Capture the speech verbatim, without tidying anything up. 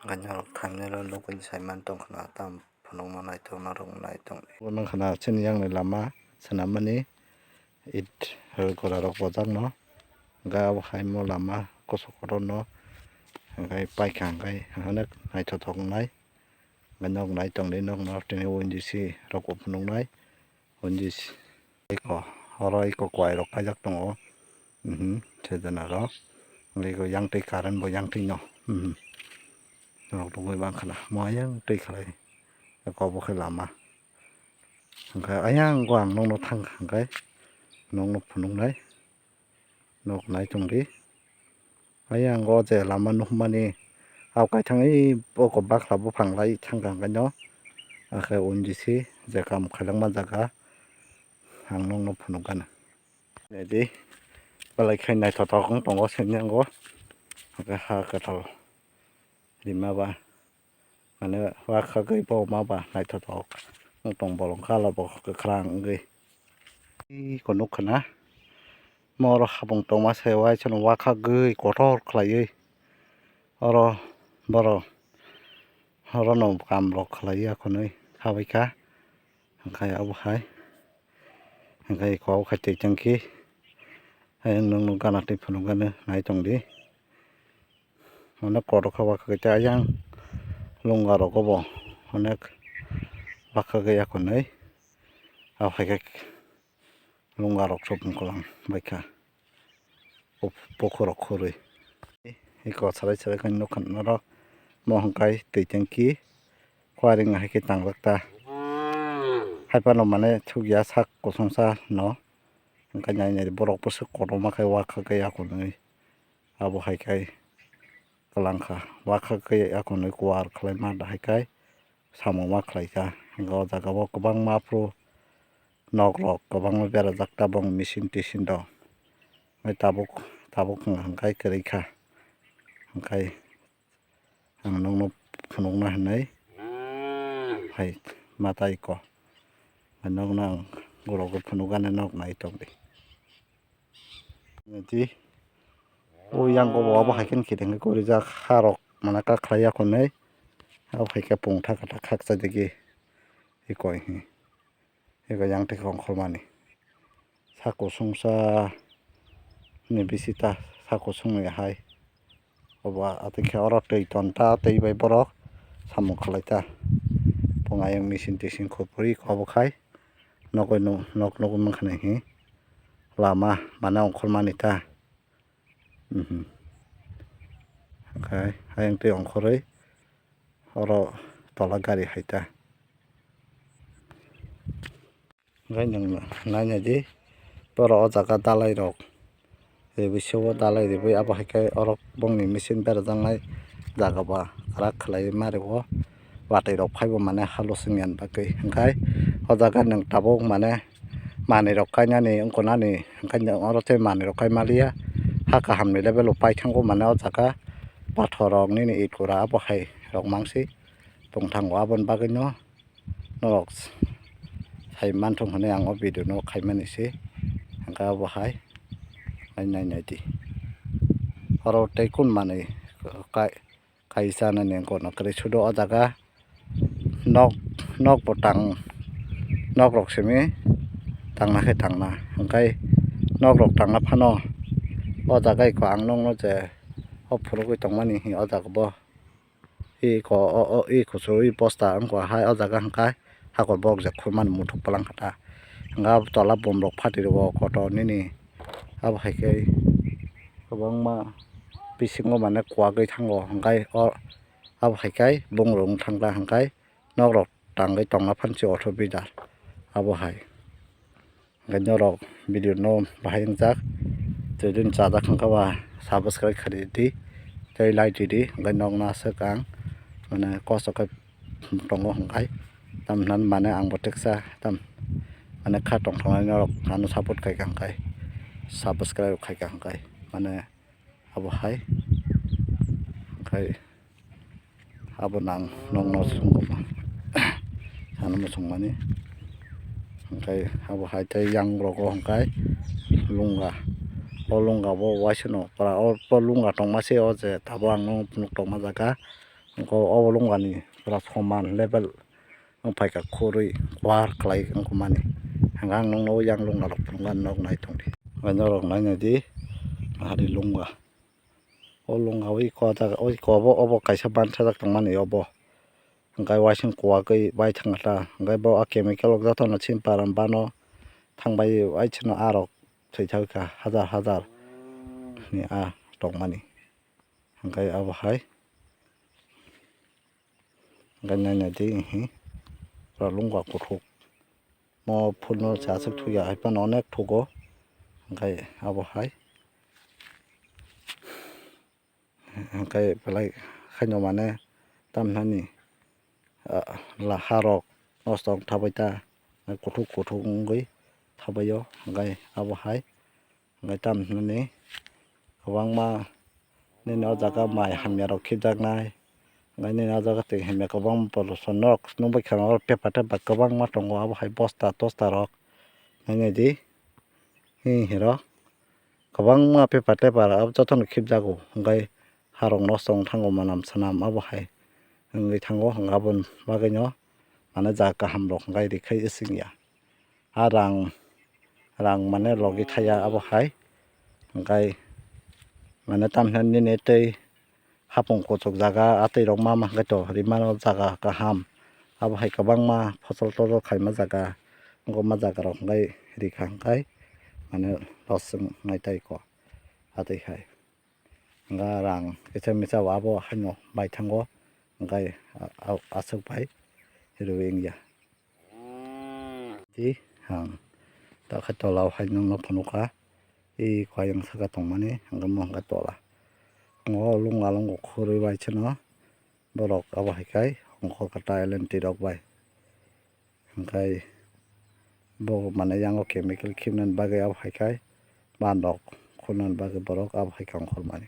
Hwnkhe norok thumbnail o nugwi sai man tong khna, tam phunukma naithok norok nai tong di. Bo nang khna chini yang ni lama swnam mani it gora rok bojak no, hwnkhe abo hai mo lama kosok kotor no hwnkhe paikha hwnkhe onek naithothok wngnai. Hwnkhe nok nai tong di, nok no tini O N G C rok bo phunuknai. O N G C eko, oro eko kwai rok kaijak tongo. Mhm, sejana rok. Eko yang twi current bo yang twi no. Mhm. Norok nugwi mankha na. Mo ayang twi khlai. Eko obo khe lama. Hwnkhe ayang o ang nokno thang kha hwnkhe nokno phunuknai. Nok nai tong di. Ayang o je lama nukmani, ah, kaithang ei oko bakla buphang lai thang kha hwnkhe no, akhe O N G C je kam khailangma jaga ang nokno phunukgana. Naidi, belai khe naithothok wng tongo siniyango, hwnkhe ha kwtal rima ba. Mane wakhagwi bo ma ba naithothok wng tong bolong kala bo kwkhwrang wngwi. Iko nukha na, mo oro habung tongma se uaisano wakhagwi kotor khlaiwi oro borok orono kam rok khlaiwi akhunwi khabaikha. Hwnkhe abo hai, hwnkhe iko abo khai twi tongkhe, ayang nokno gana twi phunukgano nai tong di. Onek kotor kha bwkha khe ayang lunga rogo bo onek bwkha gwi akhunwi, abo hai khe lunga rok chopung kwlang baikha. Pukhurok khurwi. Eko sarai sarai khe nukha norok. Mo hwnkhe twi tengki. Khuaring hai khe tangjak ta. Hai phano mane thukya sak kosongsa no. Hwnkhe nai nai borok bwswk kotorma khe wakha khe akhunwi. Abo hai khe kwlangkha. Wakha khe akhunwi kuar khlaima hai khe. Samung ma khlaikha. Hwnkhe o jaga o kwbangma aphuru nok rok kwbangma berajak tabuk machine tisin rok. Hwnkhe tabuk, tabuk hwnkhe kwrwi kha. Hwnkhe ang nokno phunukna hinwi hai ma tai kho. Nokno ang borok phunukgani nok nai tongdi. Niti o yang o bo abo hai khe kiting khe gorijak ha rok mana kha khlai ya khwnwi abo hai khe pungtha kha khaksa digi eko hi eko yang twi khe ongkhormani sa kusungsa ni bisi ta sa kusungni hai. Obo atwi khe oro twi ton ta, twi bai borok samung khlai ta. Pung ayang machine tising khurpuri obo khai nogwi nuk, nok nugwi mankha nai hi lama mane ongkhormani ta. Mhm. Khai ayang twi ongkhorwi oro tola gari hai ta. Hwnkhe nwng nai nai di, borok o jaga dalai rok, ribui se o dalai ribui abo hai khe oro bongni machine berajaknai jaga ba kwrak khlai ma rwo, watwi rok phaibo mane halo swngya bagwi. Hwnkhe o jaga nwng tabuk mane manwi rok kainani wngkha nani, hwnkhe nwng oro tei manwi rok kai maliya, ha kaham ni level o paithango mane o jaga pathor rok nini it gura abo hai rok mangsi tongthango aboni bagwi no. Norok sai manthung hwnwi ang o video no khaimani se, hwnkhe abo hai nai nai di. Oro tei kun manwi kai, kai chanani wngkha no kwrwi sudo o jaga nok, nok bo tang, nok rok simi tangna khe tangna, hwnkhe nok rok tangna phano o jaga eko ang nokno je o phunugwi tongmani hi o jaga bo. Eko o, o, eko churwi bosta wngkha hai o jaga hwnkhe hakor bok je khurmani muthuk palang kha ta. Hwnkhe abo tola bumrok phatwi rwo kotor nini abo hai khe kwbangma bisingo mane kuwagwi thango hwnkhe o abo hai khe bungrung thangkha hwnkhe nokrok tangwi tongna phan se otho bidar abo hai. Hwnkhe norok video no bahai wngjak, twi dun chajak hwnkhe ba subscribe khlai di tei like ridi, hwnkhe nokno aswk ang mane kosto khe tongo hwnkhe tam hinani mane ang bo teksa tam mane kha tongthoknai norok ano support khaikha hwnkhe subscribe khaikha hwnkhe mane abo hai hwnkhe. Abo nang nokno swngo ba. Ano muchungmani. Hwnkhe abo hai tei yang rogo hwnkhe lunga. O lunga bo waisano pura o lunga tongma se o je tabuk ang nuknuk tongma jaga. Wngkha obo lungani pura soman level wng phaikha khurui kuar khlai wngkha mani. Hwnkhai ang nukno yang lunga rok phunuknani nok nai tongdi. Hwnkhai norok naina di, hari lunga. O lunga o iko jaga o iko obo, obo kaisa bansajak tongmani obo. Hwnkhai uaising kuagwi bai thangkha ta. Hwnkhai bo a chemical rok jotono chini paran bano thangbai uaisano a rok thwi thangkha hajar hajar ni a tongmani. Hwnkhai abo hai. Hwnkhai naina di, hi, pura lungba kuthuk. Mo phulno se aswk thukya, hai phano onek thugo. Hwnkhai abo hai. Hwnkhai belai khaino mane tamhinani, ah, la harok nosto wng thabai ta, kuthuk kuthuk wngwi thabaio. Hwnkhai abo hai. Hwnkhai tamhinani kwbangma nini o jaga mai hamya rok khibjaknai. Hwnkhai nini o jaga twi hamya kwbangma pollution rok nukbai kheno oro pepa tepa kwbangma tongo, abo hai bosta tosta rok nainai di. Hi hiro kwbangma pepa tepa rok abo jotono khibjago, hwnkhai harok nosto wng thango manam sanam abo hai wngwi thango, hwnkhai aboni bagwino mane jaga kaham rok hwnkhai rikhai singya. A rang, rang mane logi thaya abo hai. Hwnkhai mane tamhinani nini tei hapung kuchuk jaga, a twi rok ma ma hwnkhe to rimano jaga kaham. Abo hai kwbangma phosol tosol khaima jaga, wngkha ma jaga rok hwnkhai rikha hwnkhai mane losing nai tai kho a twi hai. Hwnkhai rang kisa misa abo haino bai thango, hwnkhai a-, a-, aswk bai riwi wngya. Tei ang takhe tola o hai nwngno phunukha, tei kayang saka tongmani hwnkhai mo hwnkhai tola. O lung alongo khurwi bai chwngno borok abo hai khai ongkhorkha ta L N T rok bai. Hwnkhai bo mane yango chemical khibnani bagwi abo hai khai ban rok khunani bagwi borok abo hai khai ongkhormani.